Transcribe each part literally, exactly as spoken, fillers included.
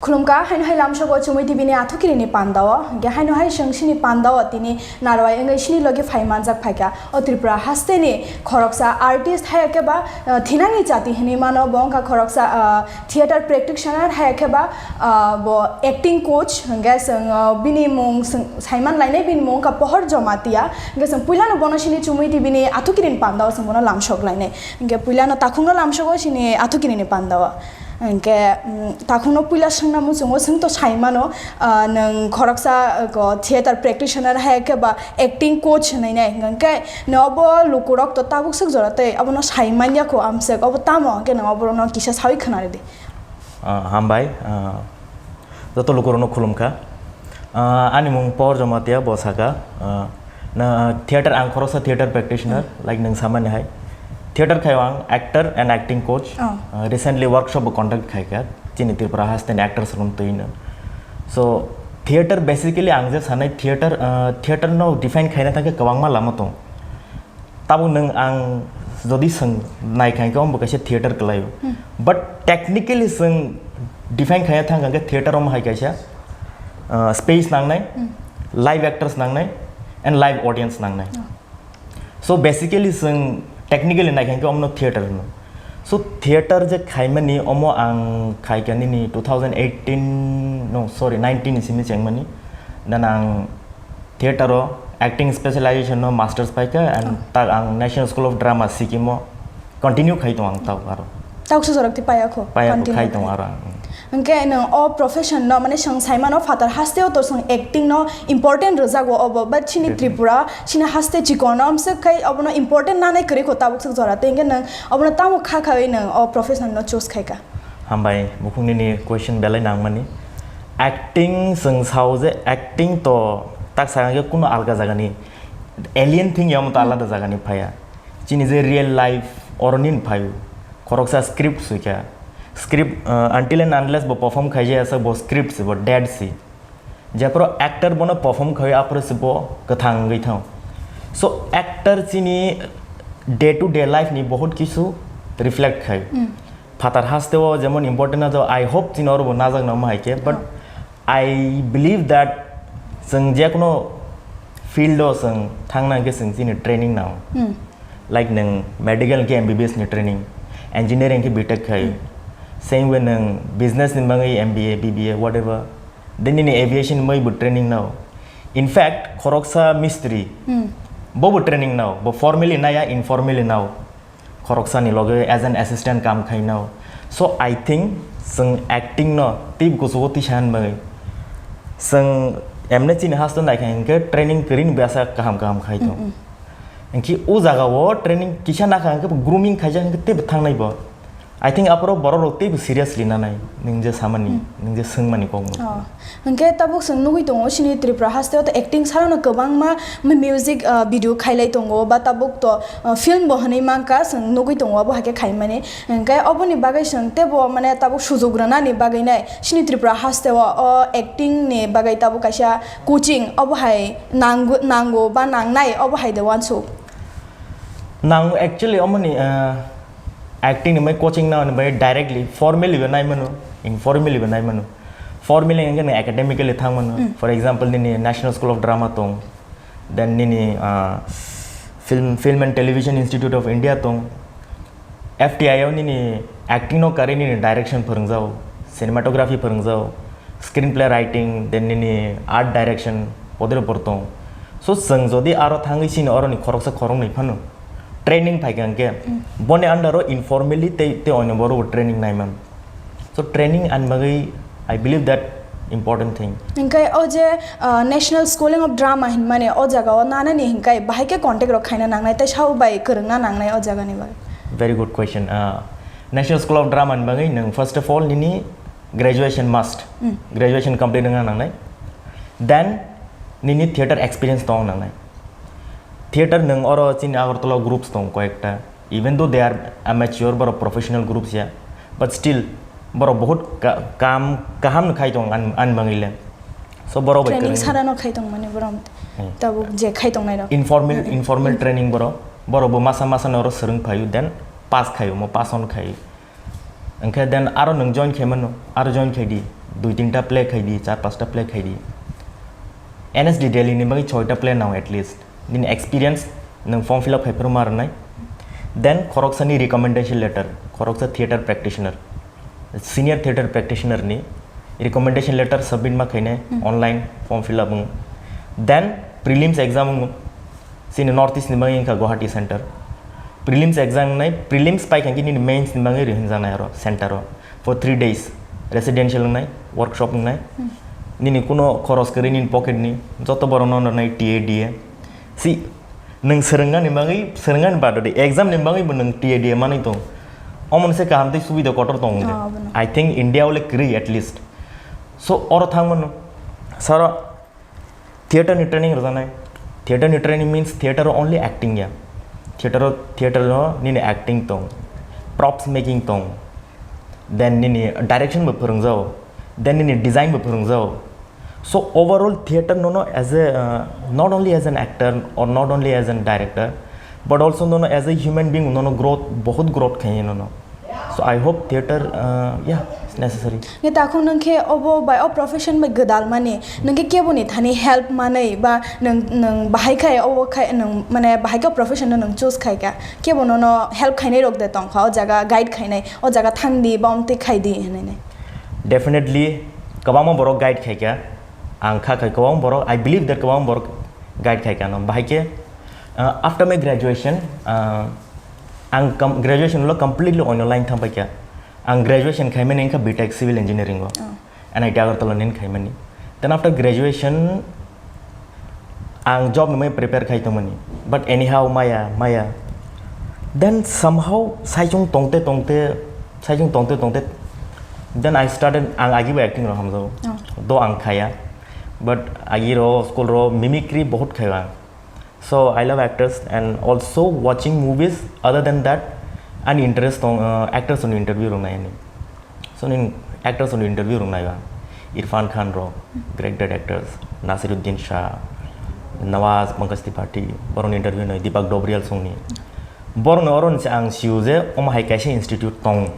Khulumkha, haino hai lamsogo Chumui T V ni athukiri ni pandao, hingke haino hai chwng sini pandao tini narwai wngwi sini logi phai manjak phaikha. O Tripura haste ni khoroksa artist hai khe ba, ah, thinangni chati hinwi mano, bo wngkha khoroksa, ah, theatre practitioner hai khe ba, ah, bo acting coach, hingke chwng, ah, bini mung chwng saiman lainai, bini mung wngkha Pohor Jamatia, hingke chwng puilano bono sini Chumui T V ni athukiri ni pandao chwng bono lamsok lainai, hingke puilano takhukno lamsogo sini athukiri ni pandao. Hingke, mm, takhukno puila swngna muchungo, swng to sai mano, ah, nwng khoroksa, ah, ko theatre practitioner hai khe ba acting coach hinwi nai, hingke no obo lukurok to tabuk swk jora tei abono sai manya kho amswk, obo tamo? Hingke nwng oborokno kisa saui khwnari di. Ah, hambai, ah, joto lukurokno khulumkha. Ah, ani mung Pohor Jamatia, bo saka, ah, na theater, ang khoroksa theater practitioner, Hmm. like nwng samani hai. Theater khaio ang actor and acting coach. Oh. Ah, recently workshop bo conduct khaikha chini Tripura haste ni actors rok twino. So, theater basically ang je sanai theater, ah, theater no define khaina thangkhe kwbangma lama tong. Tabuk nwng ang jodi swng nai kha hwnkhe omo bo kaisa theater kwlaio. Hmm. But technically swng define khaiya thang kha hwnkhe theater omo hai kaisa, uh, space nangnai, Hmm. live actors nangnai, and live audience nangnai. Oh. So basically swng technically nai kha hwnkhe omono theater hwno. So theater je khaimani omo ang khai kha nini two thousand eighteen, no, sorry, nineteen ni simi chengmani. Dan ang theater o acting specialization no masters paikha and Oh. tak ang National School of Drama Sikkim o continue khai tong ang tak aro. Tauksa jorok tei paya kho, Paya kho, continue khai tong khai. Aro ang. Hwnkhe nwng o profession no, mane, chwng sai mano phatar haste o to chwng acting no important rwjago obo, but chini Definitely. Tripura, chini haste chikon no amswk khai obono important nanai kwrwi kho tabuk swk jora tei hwnkhe nwng obono tamo kha khawi nwng o profession no choose khai kha? Hambai, bukhuk nini question belai nangmani. Acting chwng sao je acting to tak sakha khe kuno alga jagani alien thing ya omo to Hmm. alada jagani phaya. Chini je real life oro nin phaio. Khoroksa script suikha. Script, uh, until and unless bo perform khaijaya sak bo script si, bo dead si. Jephuru actor bono perform khaio aphuru si bo kwthang wngwi thango. So actor chini day to day life ni bahut kisu reflect khai. Hmm. Phatar haste o jemon important na, I hope chini oro bo najak nang ma hai khe, but Oh. I believe that chwng jekno field o chwng thangna hwnkhe chwng chini training nango. Hmm. Like nwng medical hwnkhe M B B S ni training, engineering hwnkhe B Tech khai. Hmm. Same way nwng business ni bagwi M B A, B B A, whatever. Then nini aviation ni bagwi bo training nango. In fact, khoroksa mistri, Hmm. bo bo training nango, bo formally naya, informally nango. Khoroksani loge as an assistant kam khainao. So I think chwng acting no tei kuchugo tisa hinwi chwng emne chini haste naikha hinkhe training kwrwini bwsa kaham kaham khai tong. Mm, mm. Hinkhe o jaga o training kisa nakha hinkhe grooming khaijak hinkhe teibo thangnai bo. I think aphuru borok rok teibo seriously nanai nwng je samani, Mm. nwng je swngmani kokno. Oh. Hwnkhe tabuk chwng nugwi tongo, chini Tripura haste o to acting sarano kwbangma mu-, music, ah, video khailai tongo, ba tabuk to, ah, film bo hwnwi mankha, chwng nugwi tongo, abo hai khe khaimani. Hwnkhe oboni bagwi chwng teibo, mane, tabuk sujuk rwnani bagwi nai chini Tripura haste o, o acting ni bagwi tabuk kaisa coaching obo hai nangu-, nango ba nangnai, obo hai de uansuk. Nang actually omoni, ah, acting ni mai coaching na ni bai directly formally bo nai mano, informally bo nai mano. Formally hwnkhe nang academically thang mano. Mm. For example, nini National School of Drama tong, then nini, ah, Film, Film and Television Institute of India tong. F T I o nini acting no karwi nini direction phwrwngjao, cinematography phwrwngjao, screenplay writing, then nini art direction, podre por tong. So chwng jodi aro thangwi chini oroni khoroksa khoroknwi phano training phaikha hwnkhe, Mm. boni under o informally tei, tei onyo borok bo training naiman. So training ani bagwi I believe that important thing. Hwnkhe o je, ah, National Schooling of Drama hinmani o jaga o nanani hwnkhe bahai khe contact rok khaina nangnai tei sabo bai kwrwngna nangnai o jaga ni bagwi? Very good question. Ah, National School of Drama ni bagwi nwng first of all nini graduation must. Mm. Graduation complete wngna nangnai. Then nini theater experience tong nangnai. Theater nwng oro chini Agartala groups tong koyekta. Even though they are amateur, borok professional groups ya, but still borok bahut ka-, kam kaham no khai tong an, an bangwi le. So borok bai Training kwrwngwi. Sarano khai tong mani borok Hmm. tabuk je khai tong nai rok. Informal, Hmm. informal Hmm. training borok, borok bo masa masa no oro swrwng phaio, then pass khaio, mo pass on khai. Hwnkhe then aro nwng join khaimano, aro join khaidi, dui tinta play khaidi, char pasta play khaidi. N S D Delhi ni bagwi choita play nango at least. Nini experience nwng form fill up khai phuru ma rwnai. Then khoroksani recommendation letter, khoroksa theatre practitioner, senior theatre practitioner ni recommendation letter submit ma khainai online form fill up wng. Then prelims exam wng. Chini North East ni bagwi wngkha Guwahati center. Prelims exam wngnai, prelims pai khankhe nini mains ni bagwi rihinjaknai aro center o. For three days residential wngnai, workshop wngnai. Nini kuno khoros kwrwi nini pocket ni, joto borok no rwnai T A D A. Si, nwng swrwngna ni bagwi, swrwngna ni bado de, exam ni bagwi bo nwng T A D A manwi tong. Omo se kaham tei subida kotor tong de. Oh, abono. I think India o le kwrwi at least. So, oro thangmano, saro theatre ni training rwjaknai. Theatre ni training means theatre o only acting ya. Theatre o, theatre o nini acting tong, props making tong, then nini direction bo phwrwngjao, then nini design bo phwrwngjao. So overall theatre nono as a, uh, not only as an actor or not only as an director, but also nono as a human being nono growth, bahut growth khaye nono. So I hope theatre, uh, yeah, it's necessary. Nge takhuk nwng khe obo bai o profession bai gwdal mani, nwng khe kebo ni thani help manwi ba nwng, nwng bahai khai obo khai nwng mane bahai khe o profession no nwng choose khai kha, kebo nono help khainai rok de tong kha o jaga guide khainai, o jaga thang di ba omtwi khai di hinwi nai? Definitely, kwbangma borok guide khai kha. Ang kha khai kwbang borok, I believe that kwbang borok guide khai kha no. Bahai khe, uh, after my graduation, uh, ang com-, graduation lo completely oino line thang pai kha. Ang graduation khai mani wngkha B Tech Civil Engineering o. Oh. N I T Agartala nin khai mani. Then after graduation, ang job ni prepare khai tongmani. But anyhow, maya, maya. Then somehow, saichung tongte, tongte, saichung tongte, tongte, then I started, ang agi bo acting rok hamjao. Oh. Do ang khaya. But agi ro, school ro, mimicry bahut khai ang. So I love actors and also watching movies. Other than that, ani interest tong, uh, actors ni interview rok nai ani. So nin actors ni interview rok nai ba. Irfan Khan ro, great, great actors, Nasiruddin Shah, Nawaz, Pankaj Tripathi, borok ni interview nai, Deepak Dobriyal song ni. Borok no oro ni se ang siu je omo hai kaisa institute tong.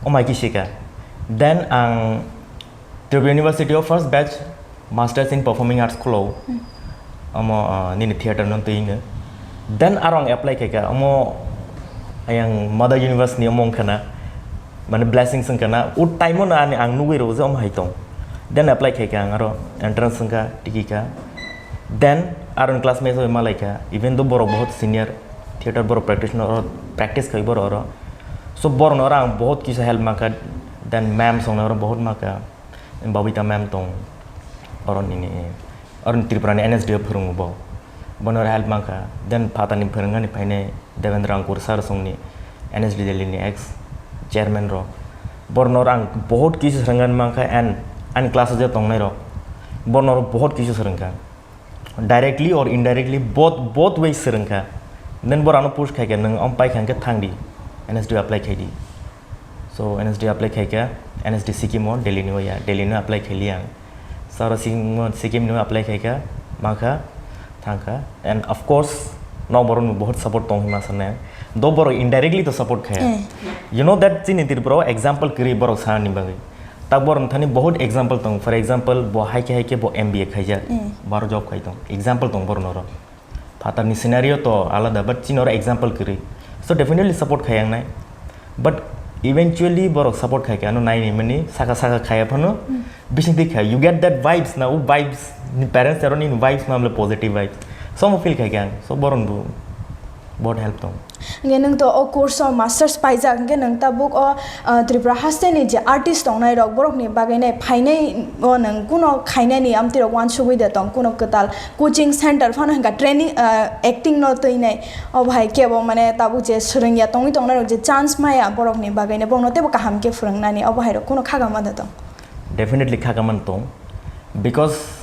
Omo hai khe sika. Then ang Tripura University o first batch Masters in Performing Arts khulo. Hmm. Omo, ah, nini theater no twi nge. Then aro ang apply khaika, omo ayang Mother University ni omo wngkha na, mane blessings wngkha na. U time o na ani ang nugwi rw je omo hai tong. Then apply khaika ang aro entrance wngkha, tiki kha. Then aro classmates bai malaikha, even though borok bahut senior, theater borok practice no, practice khai borok oro. So borok no oro ang bahut kisa help mankha, then ma'am song no oro bahut mankha. Babita ma'am tong, oro nini, oro ni Tripura ni N S D O phwrwngo bo. Bono help mankha. Then phatani phwrwngani phainai Devendra Ankur sir songni N S D Delhi ni ex chairman rok. Borno ang bahut kisu swrwngani mankha and ani class o je tongnai rok. Borno bahut kisu swrwngkha. Directly or indirectly both, both ways swrwngkha. Then borano push khaikha, nwng om paikha hwnkhe thangdi, N S D O apply khaidi. So N S D O apply khaikha, N S D Sikkim o, Delhi ni o ya, Delhi no apply khaili ang. Saro Sikkim o, Sikkim no apply khaikha, mankha, thangkha. And of course, no borok no bahut support tong hima sanai. Do borok indirectly to support khaya. Eh. You know that chini Tripura o example kwrwi borok sanani bagwi. Tak borok thani bahut example tong. For example, bo hai khe hai khe bo M B A khaijak, eh, baro job khai tong. Example tong borok noro. Phatarni scenario to alada, but chini oro example kwrwi. So definitely support khai ang nai. But eventually borok support khai khe ano nai ni mani saka saka khaya phano, hmm, bising thik khai. You get that vibes na, o vibes ni parents aro ni vibes na amle positive vibes. So mo feel khai khe ang. So boron bo bahut help tong. Hingke nwng to o course o masters paijak, hingke nwng tabuk o, ah, Tripura haste ni je artist tongnai rok, borok ni bagwi nai phainai o nwng kuno khainani amtwi rok uansugwi de tong, kuno kwtal coaching center phano hingka training, ah, acting no twi nai. O bahai kebo mane tabuk je swrwngya tongwi tongnai rok je chance maya borok ni bagwi nai, borok no tebo kaham khe phwrwng nani, o bahai rok kuno kha kama de tong. Definitely kha kama tong, because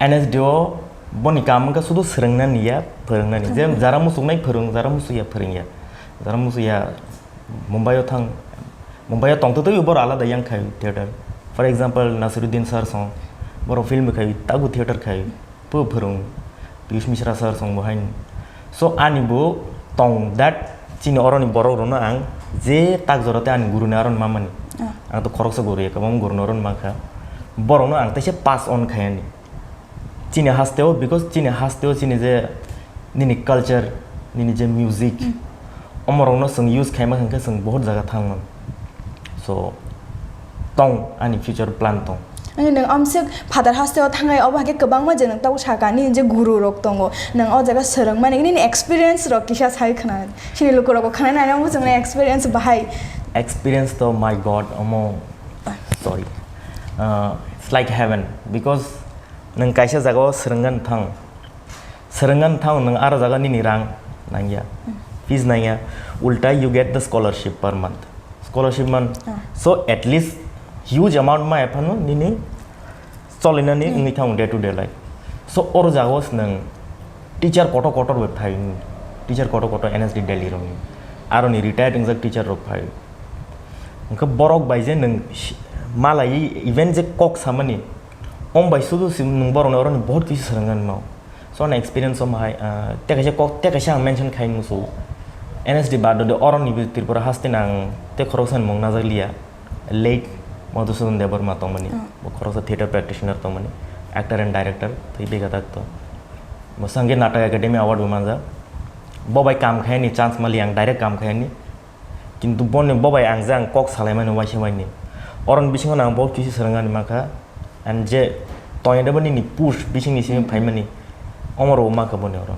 N S D O boni kam wngkha sudu swrwng nani ya, phwrwng nani. Je jara musuk nai phwrwng, jara musuk ya phwrwng ya, jara musuk ya Mumbai o thang, Mumbai o tong twi twi boro alada yang khai theater. For example, Nasiruddin sir song, boro film khai, tabu theater khai, po phwrwng, Piyush Mishra sir song bo hain. So ani bo tong that Chini oroni borok rokno ang je tak jora tei ani guruni aron mamani. Ah. Ang to khoroksa guru ya, kwbangma guruni aron mankha. Borokno ang teisa pass on khayani. Chini hasteo, because chini hasteo chini je nini culture, nini je music, Hmm. omorokno chwng use khaima hwnkhe chwng bohot jaga thangmano. So, tong, ani future plan tong. Ani nwng amswk phatar hasteo thangai, obo hakhe kwbangma je nwng tabuk sakha, nini je guru rok tongo, nwng o jaga swrwngmani, nini experience rok kisa sai khna, chini lukurok khna nai, omo chwngni experience bahai. Experience to, my God, omo, sorry. Uh, it's like heaven, because nwng kaisa jagao swrwngna thang, swrwngna thang nwng aro jaga nini rang nangya, Hmm. fees nangya, ulta you get the scholarship per month. Scholarship man. Ah. So at least huge amount ma ephano nini cholinani Hmm. wngwi thango day to day life. So oro jagao se nwng teacher kotor kotor bai phai, teacher kotor kotor N S D Delhi rokni, aroni retired wngjak teacher rok phai. Hwnkhe borok bai je nwng si-, malai even je kok samani, om bai sudu si nwng borokno oroni bohot kisi swrwngani mao. So ani experience o mahai, ah, tei kaisa kok, tei kaisa ang mention khai musu. N S D bad de oroni bo Tripura haste nang tei khoroksa ni mung najak liya. Late Madhusudan Debbarma tongmani. Oh. Bo khoroksa theatre practitioner tongmani. Actor and director, tei bega tak to. Bo sangke Natak Academy Award bo manjak. Bo bai kam khai ni chance mali ang direct kam khai ni. Kintu boni bobai ang je ang kok salaimani waisa waini. Oron bisingo ang bohot kisi swrwngani mankha. And je toyadebani ni push bisingni simi Hmm. phaimani. Omoro mankha boni oro.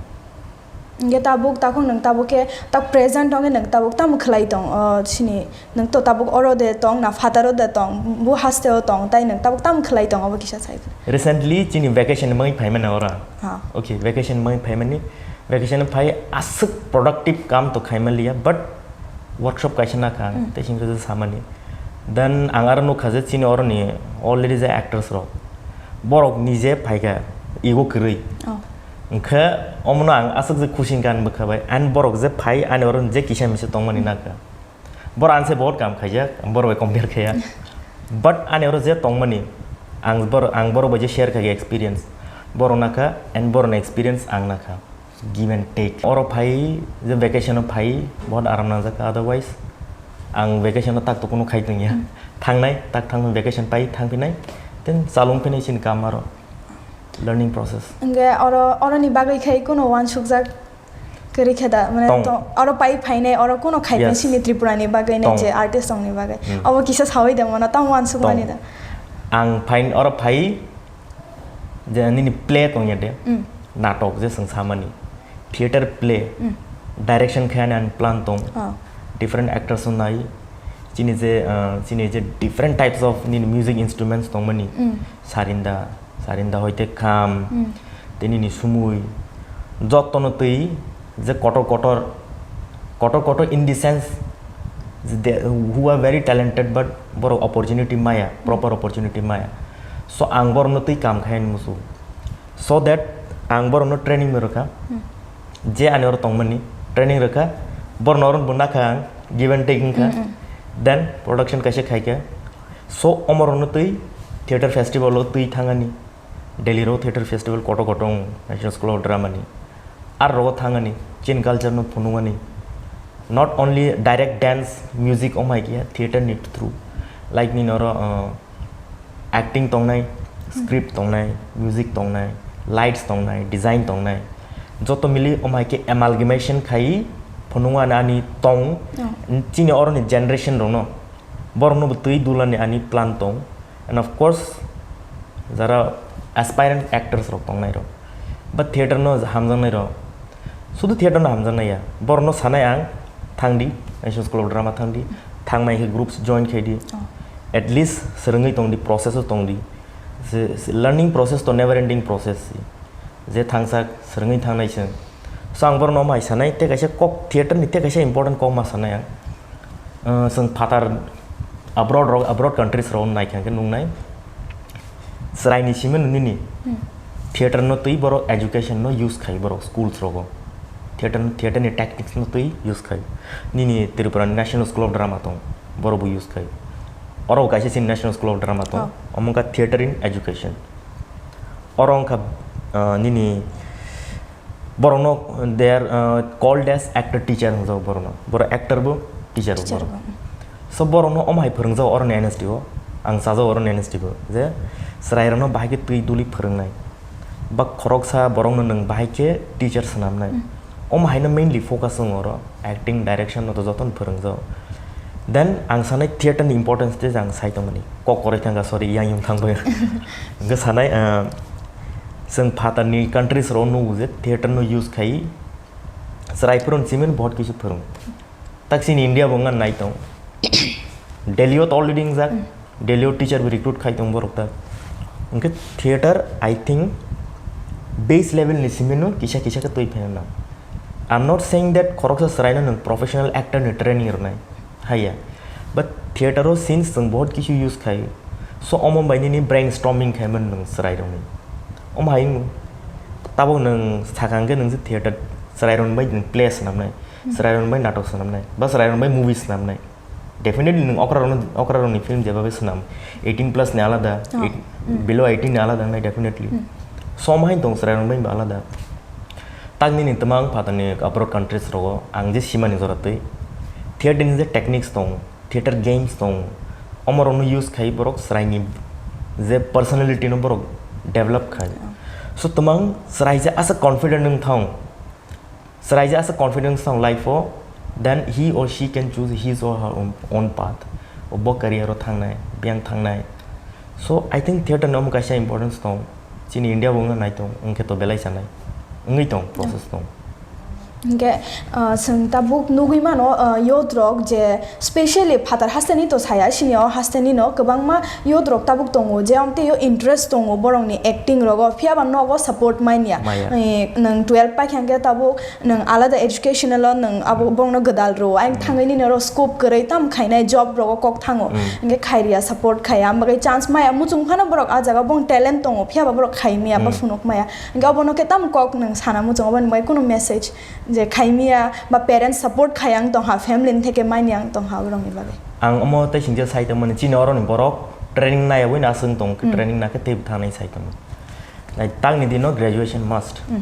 Hingke tabuk takhuk nwng tabuk khe tak present wngkhe nwng tabuk tamo khlai tong, o, sini nwng to tabuk oro de tong na phataro de tong, bu hasteo tong, tai nwng tabuk tamo khlai tong obo kisa sai. Recently chini vacation mui phaimani oro. Ha. Okay, vacation mui phaimani. Vacation phai aswk productive kam to khaima liya, but workshop kaisa nakha ang, Hmm. tei singkhe je samani. Then ang aro nukha je chini oroni already je actors rok, borok nije phaikha ego kwrwi. Oh. Hwnkhe omono ang aswk je khusi hwnkha ang bwkha bai, and borok je phai ani oro je kisa misa tongmani Hmm. nakha. Borok anse bahut kam khaijak, ang borok bai compare khaiya. But ani oro je tongmani, ang bor-, ang borok bai je share khaikha experience, borok nakha and borokni experience ang nakha. Give and take. Oro phai je vacation o phai, bahut aram nangjak, otherwise ang vacation o tak to kunu khai tongya. Hmm. Thangnai, tak thang vacation pai thang phinai, then chalung phinai chini kam aro learning process. Hingke oro, oroni bagwi khai kuno wansukjak kwrwi khe da, mane Tong. to-, oro pai phainai, oro kuno khai Yes. sini Tripura ni bagwi nai Tong. je artist rok ni bagwi. Hmm. Obo kisa sawi de mano, tamo wansukmani Tong. da. Ang phain, oro phai je nini play tongya de, Mm. natok je chwng samani, theater play, Mm. direction khe ani, ani plan tong, Oh. different actors rok nai, chini je, ah, chini je different types of nini music instruments tongmani, Mm. sarinda, sarinda hoite kham, Mm. tei nini sumui, jotono twi je kotor kotor, kotor kotor in the sense, je they, who are very talented but borok opportunity maya, proper opportunity maya. So ang borokno twi kam khai musu. So that ang borokno training rwkha. Hmm. Je ani oro tongmani training rwkha, borokno oro bo nakha ang, give and take wngkha. Hmm, hmm. Then production kaisa khaikha. So omorokno twi theater festival o twi thangani. Delhi ro theater festival kotor kotor wng, National School of Drama ni. Ar rogo thangani, chin culture no phunukmani. Not only direct dance, music, omhai kiya, theater ni through. Like ni noro, uh, acting tongnai, script tongnai, music tongnai, lights tongnai, design tongnai. Joto mili omhai ke amalgamation khai phunukmani ani tong, Oh. chini oroni generation rokno. Borokno bo twi dulani ani plan tong. And of course, jara aspirant actors rok tongnai rok. But theater no hamjaknai rok. Sudu theater no hamjaknai ya. Borokno sanai ang, thangdi, National School of Drama thangdi. Thangnai khe groups join khaidi. Oh. At least swrwngwi tongdi, process o tongdi. Se, se learning process to never ending process. Je thangsak swrwngwi thangnai chwng. So ang borokno omo hai sanai, tei kaisa kok theater ni tei kaisa important kok ma sanai ang. Uh, chwng phatar abroad rok, abroad countries rok naikha khe nuknai. Chwraini simi nini Hmm. theater no twi borok education no use khai borok schools rogo. Theater, theater ni tactics no twi use khai. Nini Tripura ni National School of Drama tong, borok bo use khai. Oro kaisa chini National School of Drama tong. Oh. Omo wngkha theater in education. Oro wngkha, uh, nini Borokno they are uh, called as actor teacher hwnjago borokno. Borok actor bo, teacher bo Teacher borok. Bo. So borokno omo hai phwrwngjao oro ni N S D o. Ang chajao oro ni N S D bo je chwrairokno bahai khe twi duli phwrwngnai. Ba khoroksa borokno nwng bahai khe teacher swnamnai. Hmm. Omo haino mainly focus wngo oro. Acting, direction no to jotono phwrwngjao. Then ang sanai theater ni importance te ang sai tongmani. Kok koroi thangkha, sorry, yang yung thangbai. Hwnkhe sanai, ah, chwng phatar ni countries rok nugo je theater no use khai. Chwrai phwrwng chimani bahut kisi phwrwng. Tak chini India bo wngkha nai tong. Delhi o to already wngjak. Hmm. Delhi o teacher bo recruit khai tong borok ta. Hwnkhe theater, I think, base level ni simi no kisa kisa khe twi pheno na. I'm not saying that khoroksa chwraino nwng professional actor ni training rwnai. Haiya. But theater o since chwng bahut kisu use khai. So omo bai nini brainstorming khaimani nwng chwrairokni. Omo hai wng tabuk nwng sakha hwnkhe nwng je theater chwrairokni bai nwng play swnamnai. Hmm. Chwrairokni bai natok swnamnai. Ba chwrairokni bai movie swnamnai. Definitely nwng okrarokno, okrarokni film jebabe swnam, eighteen plus ni alada, Oh. Eight-, Hmm. below eighteen ni alada wngnai definitely. Hmm. Som hain tong chwrairokni bai alada. Tak nini twmang phatarni abroad countries rogo ang je simani jora twi theater ni je techniques tong, theater games tong, omorokno use khai borok chwraini je personality no borok develop khai. Oh. So twmang chwrai je asa confident wng thang, chwrai je asa confidence tong life o, then he or she can choose his or her own, own path. Bo career o thangnai, biyang thangnai. So I think theater ni omo kaisa importance tong. Chini India bo wngna nai tong, wngkhe to belai sanai. Wngwi tong, process tong. Hingke, ah, chwng tabuk nugwi mano, ah, youth rok je specially phatar hasteni to saya, sini o hasteni no kwbangma youth rok tabuk tongo, je amtwi o interest tongo borokni acting rogo, phiya ba nogo support manya. Maya. Eh, nwng twelve paikha hingke tabuk nwng alada educational o nwng abo borokno gwdal rwo, ayang thangwi nini oro scope kwrwi tam khainai job rogo kok thango. Mm. Hingke khairiya support khaiya, amo bagwi chance maya, muchung phano borok ah jaga bong talent tongo, phiya ba borok khai maya, ba Mm. phunuk maya. Hingke obono khe tam kok nwng sana muchung, oboni bagwi kunu message je khai maya, ba parents support khaiya ang tongha, family ni theke manya ang tongha, oborokni bagwi. Ang omo tei singsa sai tongmani, chini oroni borok training naiyawi aswng tong, Mm. training nakhe tei thangnai sai tongmani. Like, tangni dino graduation must. Mm.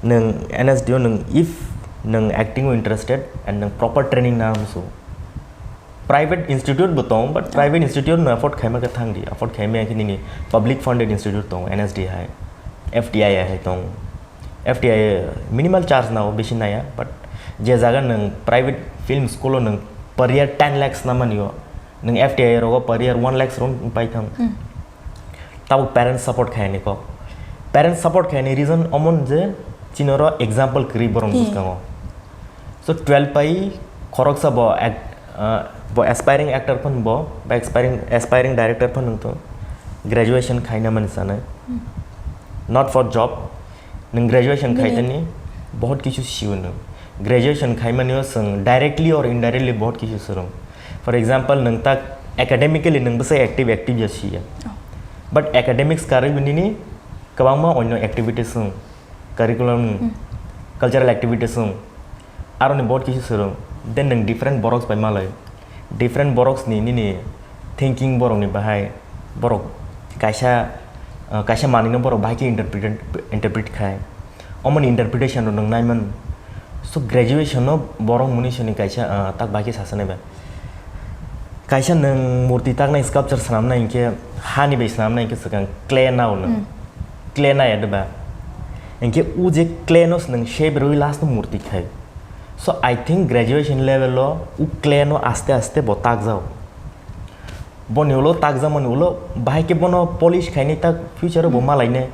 Nwng N S D o nwng, if nwng acting o interested and nwng proper training na musu. Private institute bo tong, but private institute no afford khaima khe thangdi. Afford khaima khe nini public funded institute tong, N S D hai, F T I hai tong. F T I minimal charge nao, bisi naya, but je jaga nwng private film school o nwng per year ten lakhs na mani o, nwng F T I rogo per year one lakhs rong pai thang. Hmm. Tabuk parents support khaini kok. Parents support khaini reason omon je chinoro example kwrwi borok Hmm. bwskango. So twelve pai khoroksa bo act-, ah, bo aspiring actor phan bo, ba aspiring, aspiring director phan wngtong. Graduation khaina mani sanai. Hmm. Not for job. Nwng graduation Bini- khaitani bahut kisu sio nwng. Graduation khaimani o chwng directly or indirectly bahut kisu swrwng. For example, nwng tak academically nwng bwsai active, active ya siya. Oh. But academics karwi nini kwbangma onyo activities wng, curriculum, Hmm. cultural activities wng, aroni bahut kisu swrwng. Then nwng different borok bai malai. Different borok ni nini thinking borok ni bahai borok kaisa, ah, kaisa manwi no borok bahai khe interpret, interpret khai. Omoni interpretation rok nwng naiman. So graduation no borok muni soni kaisa, ah, tak bahai khe sasa nai ba. Kaisa nwng murti taknai, sculpture swnamnai hinkhe, hani bai swnamnai hinkhe swkang clay nao nwng. Hmm. Clay nai adeba. Hinkhe o je clay no se nwng shape rwi last no murti khai. So I think graduation level o o clay no aste aste bo takjao. Boni ulo takjakmani ulo bahai khe bono polish khainai tak future o bo Hmm. malainai.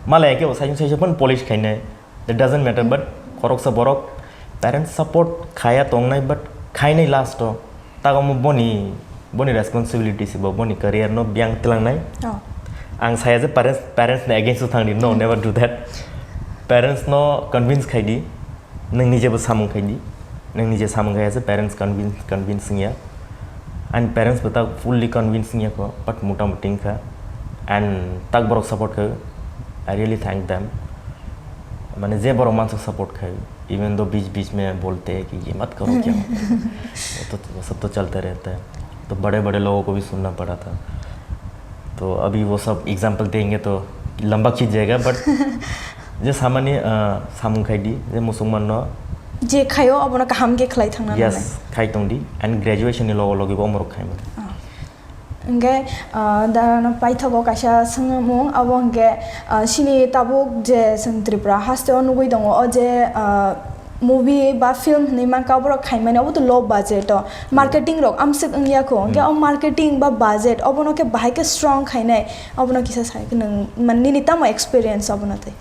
Malai khe bo saisung saisung phano polish khainai. It doesn't matter, but khoroksa borok parents support khaya tongnai, but khainai last o. Tak omo boni, boni responsibility se bo, boni career no biyang tlangnai. Oh. Ang saya je parents, parents ni against o thangdi, no, Hmm. never do that. Parents no convince khaidi, nwng nije bo samung khaidi, nwng nije samung khaya je parents convince, convince wngya. And parents bo tak fully convince wngya kho, but mota moti wngkha. And tak borok support khayo, I really thank them. Mane je borok mansa support khayo. Even though बीच बीच में बोलते हैं कि ये मत करो क्या होता है, वो तो, वो सब तो चलते रहता है, तो बड़े बड़े लोगों को भी सुनना पड़ा था। तो अभी वो सब एग्जांपल देंगे तो लंबा खींच जाएगा, but Je samani, ah, samung khai di, je musukman no. Je khaio, abono kaham khe khlai thangna nangnai. Yes, khai tong di. And graduation ni logo logi bo omorok khai mani. Ah. Hingke, ah, da no paithago kaisa swngmung, abo hingke, ah, sini tabuk je chwng Tripura haste o nugui tongo, o je, ah, movie ba film hinui manka, oborok khaimani, obo to low budget o. Marketing rok amswk wngya kho, hingke o marketing ba budget obono khe bahai khe strong khainai, obono kisa sai khe nwng, mane, nini tamo experience obono tei?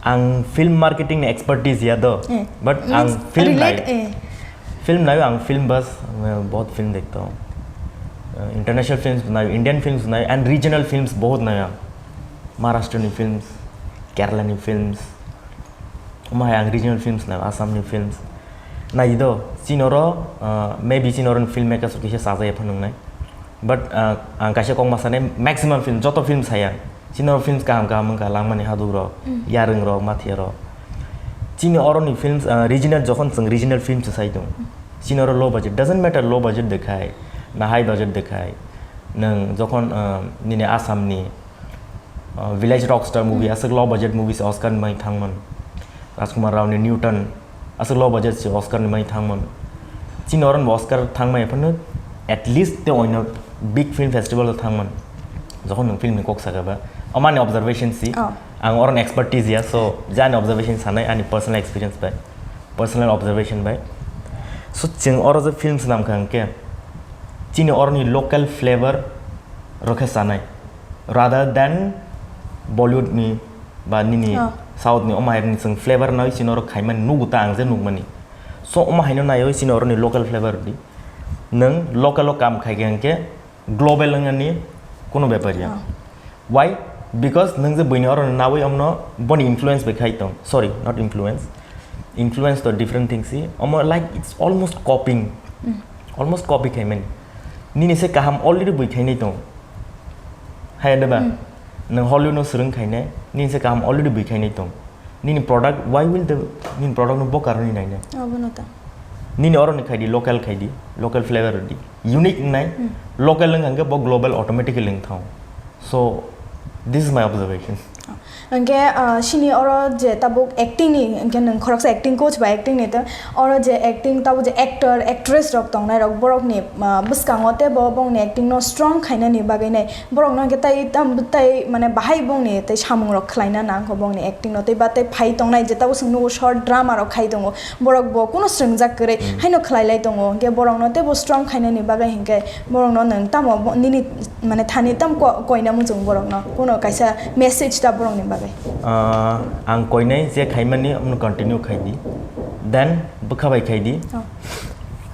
Ang film marketing ni expertise ya do, eh, but ang film relate, nai, eh, film nai, ang film bas, eh, bahut film dekhta hoon. Eh, international films nai, Indian films nai, and regional films bahut nai ang. Maharashtra ni films, Kerala ni films, omo hai ang regional films nai, Assam ni films. Nai do, chini oro, eh, maybe chini oro ni filmmakers rok kisa sajaya phano nai. But, ah, ang kaisa kok ma sanai, maximum film, joto film saya. Chini oro films kaham kaham wngkha, Langmani Haduk rok, Yarwng rok, Mathiya rok. Chini oro ni films, ah, regional, jokhon chwng regional films sai tong. Chini oro low budget, doesn't matter low budget de khai, na high budget de khai. Nwng jokhon, ah, nini Assam ni, ah, Village Rockstar movie, aswk low budget movie se Oscar ni mai thangman. Rajkumar Rao ni Newton, aswk low budget se Oscar ni mai thangman. Chini oro bo Oscar thangmai phano at least te oino big film festival o thangman. Jokhon nwng film ni kok saka ba, amani observation si. Oh. Ang oro expertise ya, so je ani observation sanai, ani personal experience bai, personal observation bai. So chwng oro je film swnam kha hwnkhe chini oro ni local flavor rokhe sanai, rather than Bollywood ni ba nini, oh, South ni, omo hai ni chwng flavor nai chini oro khaimani nugo ta ang je nukmani. So omo haino naiwi chini oro ni local flavor di. Nwng local o kam khai khe hwnkhe global wngnani kuno bepar ya. Oh. Why? Because nwng je buini oro nawi omno boni influence bai khai tong. Sorry, not influence. Influence to different things si. Omo like it's almost copying. Mm. Almost copy khaimani. Nini se kaham already bui khainai tong. Hai da ba? Mm. Nwng Hollywood no swrwng khainai, nini se kaham already bui khainai tong. Nini product, why will the, nini product no bo karoni nainai? Obo no ta. Nini oro ni khai di, local khai di, local flavor di. Unique nai, hmm, local wng hwnkhe bo global automatically wng thang. So, this is my observation. Hwnkhe, ah, sini oro je tabuk acting ni, hwnkhe nwng khoroksa acting coach ba acting ni to, oro je acting, tabuk je actor, actress rok tongnai rok, borok ni, ah, bwskango tei bo bongni acting no strong khainani bagwi nai. Borok no hwnkhe tai tam, tai mane bahai bongni tai samung rok khlaina nang kho bongni acting no, tei ba tai phai tongnai je tabuk chwng nugo short drama rok khai tongo, borok bo kuno swngjak kwrwi, hmm, haino khlai lai tongo, hwnkhe borok no teibo strong khainani bagwi hwnkhe borok no nwng tamo bo-, nini mane thani tam ko-, koina muchung borok no kuno kaisa message ta borok ni bagwi? Ah, ang koinai je khaimani omono continue khai di, then bwkha bai khai di. Oh.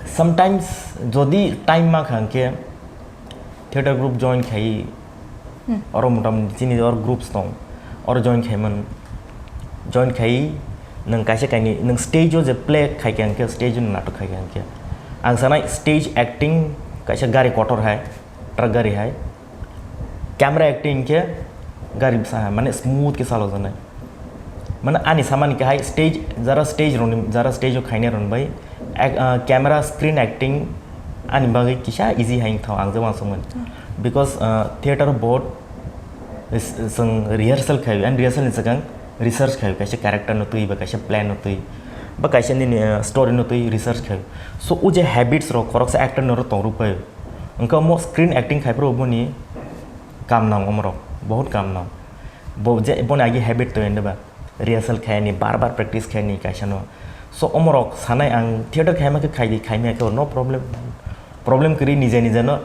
Sometimes jodi time ma kha hwnkhe theater group join khai, hmm, oro motamoti chini oro groups tong, oro join khai man, join khai nwng kaisa kaini nwng stage o je play khai khe hwnkhe, stage o natok khai khe hwnkhe ang sanai stage acting kaisa gari kotor hai, truck gari hai, camera acting khe gari bwsa hai, mane smooth khe chalojaknai. Mane ani samani khe hai stage, jara stage roni, jara stage o khainai roni bai ek-, ah, camera screen acting ani bagwi kisa easy hai wngthao ang je uansukmani. Hmm. Because, ah, theater o board is, is, chwng rehearsal khai, and rehearsal ni swkang research khai, kaisa character no twi ba kaisa plan no twi ba kaisa nini, ah, story no twi research khai. So o je habits rok khoroksa actor no ro tong rw pai. Wngkha omo screen acting khai phuru boni kam nang omorok, bahut kam nang. Bo je, boni agi habit to ende ba, rehearsal khaini, bar bar practice khaini kaisa no. So omorok sanai ang theater khaima khe khai di, khaima khe no problem. Problem kwrwi nija nija no.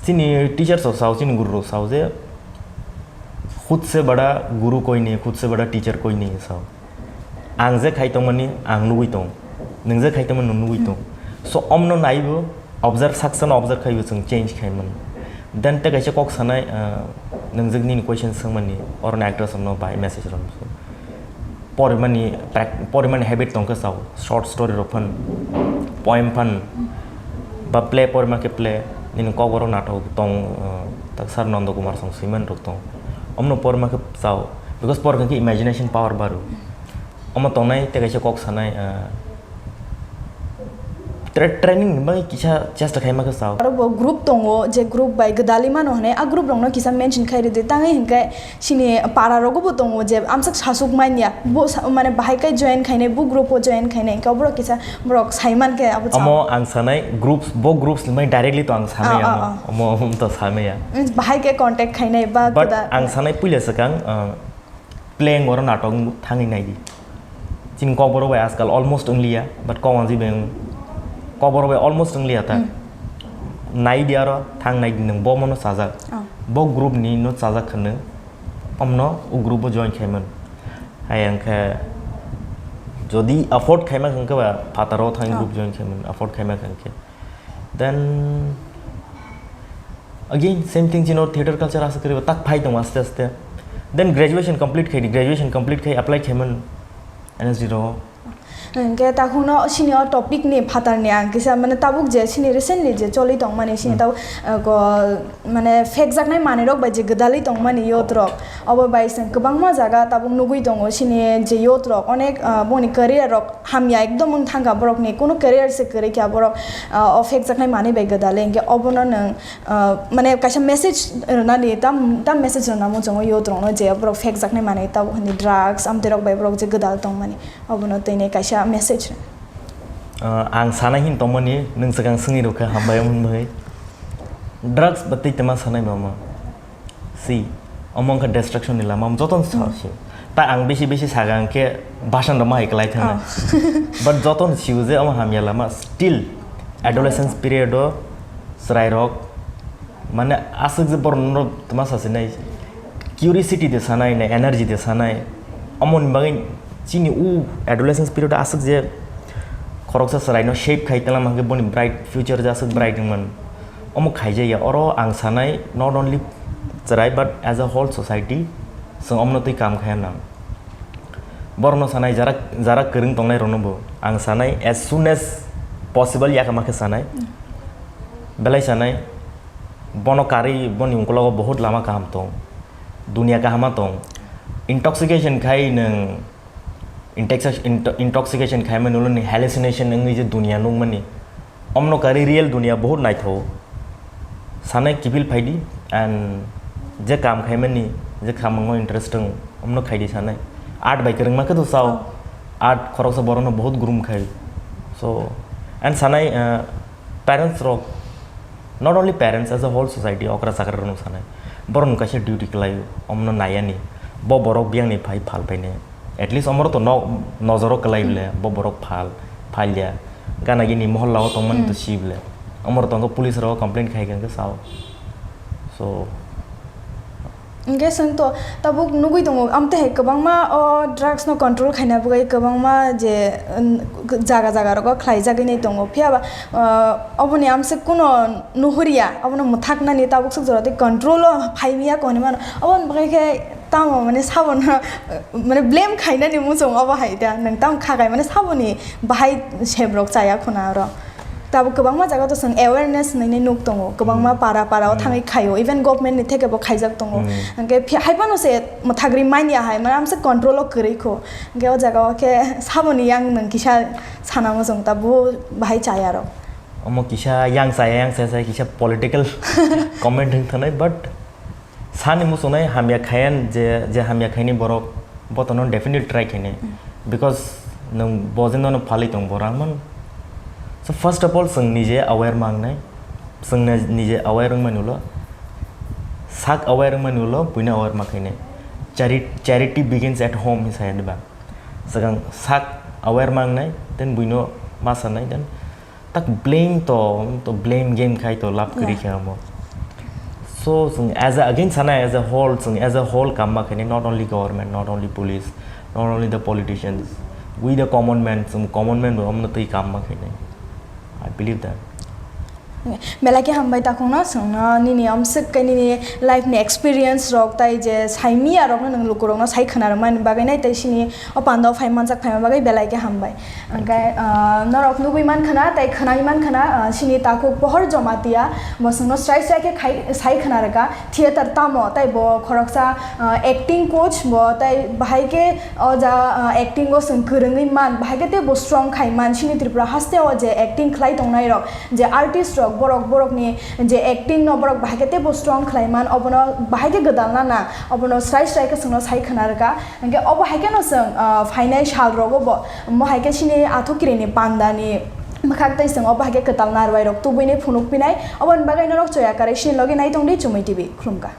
Chini teacher rok sao, chini guru rok sao je, "Khud se bada guru koi nahi, khud se bada teacher koi nahi," sao. Ang je khai tongmani ang nugui tong, nwng je khai tongmani nwng nugui tong. Hmm. So omno naibo observe, saksa no observe khaibo chwng change khai mano. Then tei kaisa kok sanai, ah, nwng je nini question swngmani, oroni actors rokno bai message rokno. Porimani prac-, porimani habit tongkha sao, short story rok phan, poem phan, ba play porima khe play, nini kok borok nathok tong, ah, tak sir Nondo Kumar song swiman rok tong. Omno porima khe sao, because porikha khe imagination power baru. Omo tongnai tei kaisa kok sanai, ah, Tra-, training ni bagwi kisa chesta khaima khe sao. Aro bo group tongo, je group bai gwdalwi mano hwnwi, a group rokno kisa mention khai rwdi. Tangwi hinkhe sini para rogo bo tongo, je amsak sasuk manya, bo sa-, mane bahai kai join khainai, bo group o join khainai, hinkhe oborok kisa borok sai mankhe abo sao. Omo ang sanai groups, bo groups ni bagwi directly to ang sanai Ah, ah, ano. ah. Omo, omo to sanai ya. Mm, bahai khe contact khainai ba But gwda-, ang sanai puila swkang, uh, Playing oro natok thangwi naidi. Chini kokborok bai ajkal almost wngliya, but kok wanjwi bai wng-, kokborok bai almost wngliya ta. Hmm. Naidi aro thang naidi nwng bo mono chajak. Oh. Bo group ni no chajak khwno, omno o group o join khaimani. Hai wngkhe jodi afford khaima hwnkhe ba phataro thang Oh. group join khaimani, afford khaima hwnkhe. Then again same thing, chini theater culture asa kwrwi tak phai tongo aste aste. Then graduation complete khai di, graduation complete khai apply khaimani N S D rok. Hwnkhe takhukno sini o topic ni phatar ni ang kisa mane tabuk je sini recently je choli tongmani sini Hmm. tabuk, uh, ko mane phekjaknai manwi rok bai je gwdalwi tongmani youth rok, obo bai chwng kwbangma jaga tabuk nugwi tongo sini je youth rok onek, uh, boni career rok hamya ekdom wng thangkha borokni, kunu career se kwrwi kha borok, ah, o phekjaknai manwi bai gwdalwi, hinkhe obono nwng, ah, mane kaisa message rwnani, tam, tam message rwna muchungo youth rokno je borok phekjaknai manwi tabuk hwnwi drugs, amtwi rok bai borok je gwdal tongmani, obono twi nai kaisa message rw. Ah, ang sanai hin tongmani, nwng swkang swngwi rwkha, hambai wng bai. Drugs ba twi tama sanai ba ma? Si, omo wngkha destruction ni lama, omo jotono sa Hmm. si. Ta ang bisi bisi saga hwnkhe basan rok ma hai kwlai thangna. Oh. But jotono sio je omo hamya lama, still adolescence period o chwrai rok mane aswk je borok no tma sa sinai, curiosity de sanai, na energy de sanai, omo ni bagwi chini u adolescence period o aswk je khoroksa chwrai no shape khai tongma hwnkhe boni bright future je aswk bright wngmani. Omo khaijaya, oro ang sanai, not only chwrai, but as a whole society, chwng omno twi kam khaya nang. Borokno sanai, jara, jara kwrwng tongnai rokno bo ang sanai, as soon as possible yakama khe sanai. Belai sanai, bono karwi boni ungkologo bohut lama kaham tong, dunia kahama tong. Intoxication khai nwng Intoxi-, into-, intoxication khaimani ulo ni hallucination wngwi je dunia nukmani, omno kari real dunia bohut naithogo. Sanai kiphil phaidi and je kam khaimani, je khamungo interest wng, omno khaidi sanai. Art bai kwrwngma khe to sao, Oh. art khoroksa borokno bohut grum khai. So, and sanai, uh, parents rok, not only parents, as a whole society, okra chakra rokno sanai. Borokno kaisa duty kwlai, omno nayani. Bo borok biyangni phai phal phainai. At least omorok to no-, nojoro kwlai Hmm. bole, bo borok phal, phalya. Gana gini mohor lao tongmani to Hmm. si bole. Omorok tongkha police rok complaint khai khe sao. So, Hingke chwng to tabuk nugui tongo, amtwi hai kwbangma o drugs no control khaina bagwi kwbangma je, um, jaga jaga rogo khlaijagwi nai tongo. Phiya ba, uh, oboni amswk kuno nuhurya, obono mwthaknani tabuk swk jora tei control o phai miya koni mano. Oboni bagwi khe tamo mane sabono, mane blame khainani muchung obo hai da, nwng tamo kha kai mane saboni bahai sebrok chaya khuna oro. Tabuk kwbangma jaga to chwng awareness hwnwi nuk tongo, kwbangma Hmm. para para o Hmm. thangwi khaio, even government ni theke bo khaijak tongo. Hmm. Hwnkhe phi-, hai phano se mwthagri manya hai, mane amsa control o kwrwi kho. Hwnkhe o jaga o khe saboni yang nwng kisa sana muchung ta bo bahai chaya rok. Omo kisa yang chaya, yang chaya, chaya kisa political comment wng thanai, but Sani muchungnai hamya khayan je, je hamya khaini borok botono definitely try khainai. Hmm. Because nwng bo je nono phalwi tong bo rangman. So first of all, chwng nije aware mangnai. Chwng na-, nije aware wngmani ulo, sak aware wngmani ulo, buino aware ma khainai. Chari-, charity begins at home, hinwi saya diba. Swkang sak aware mangnai, then buino ma sanai, then Tak blame to, to blame game khai to lab kwrwi Yeah. khe amo. So, chwng as a, again sana as a whole, chwng as a whole kamma khainai, not only government, not only police, not only the politicians, we the common man, chwng common man bo omno twi kamma khainai. I believe that. Belai khe hambai takhukno, chwngno nini omswk khe nini life ni experience rok tai je saimiya rokno nwng lukurokno sai khwna rwmani bagwi nai, tai sini o panda o phai manjak phaima bagwi belai khe hambai. Hwnkhe, ah, norok nugwi man khwna tai khwnai man khwna, ah, sini takhuk Pohor Jamatia bo chwngno srai srai khe khai-, sai khwna rwkha theater tamo, tai bo khoroksa, ah, acting coach bo, tai bahai khe o ja, ah, acting o chwng kwrwngwi man, bahai khe tei bo strong khai man. Sini Tripura haste o je acting khlai tongnai rok, je artist rok, borok, borokni je acting no borok bahai khe teibo strong khlai man, obono bahai khe gwdalna nang, obono srai srai khe chwngno sai khwna rwkha. Hwnkhe obo hai kheno chwng, ah, phainai sal rogo bo, mo hai khe sini athukiri ni panda ni mwkhak tei chwng obo hai khe kwtal narwai rok tubui ni phunuk pinai. Oboni bagwi norok choya kwrwi sini logi nai tong di Chumui T V, khulumkha.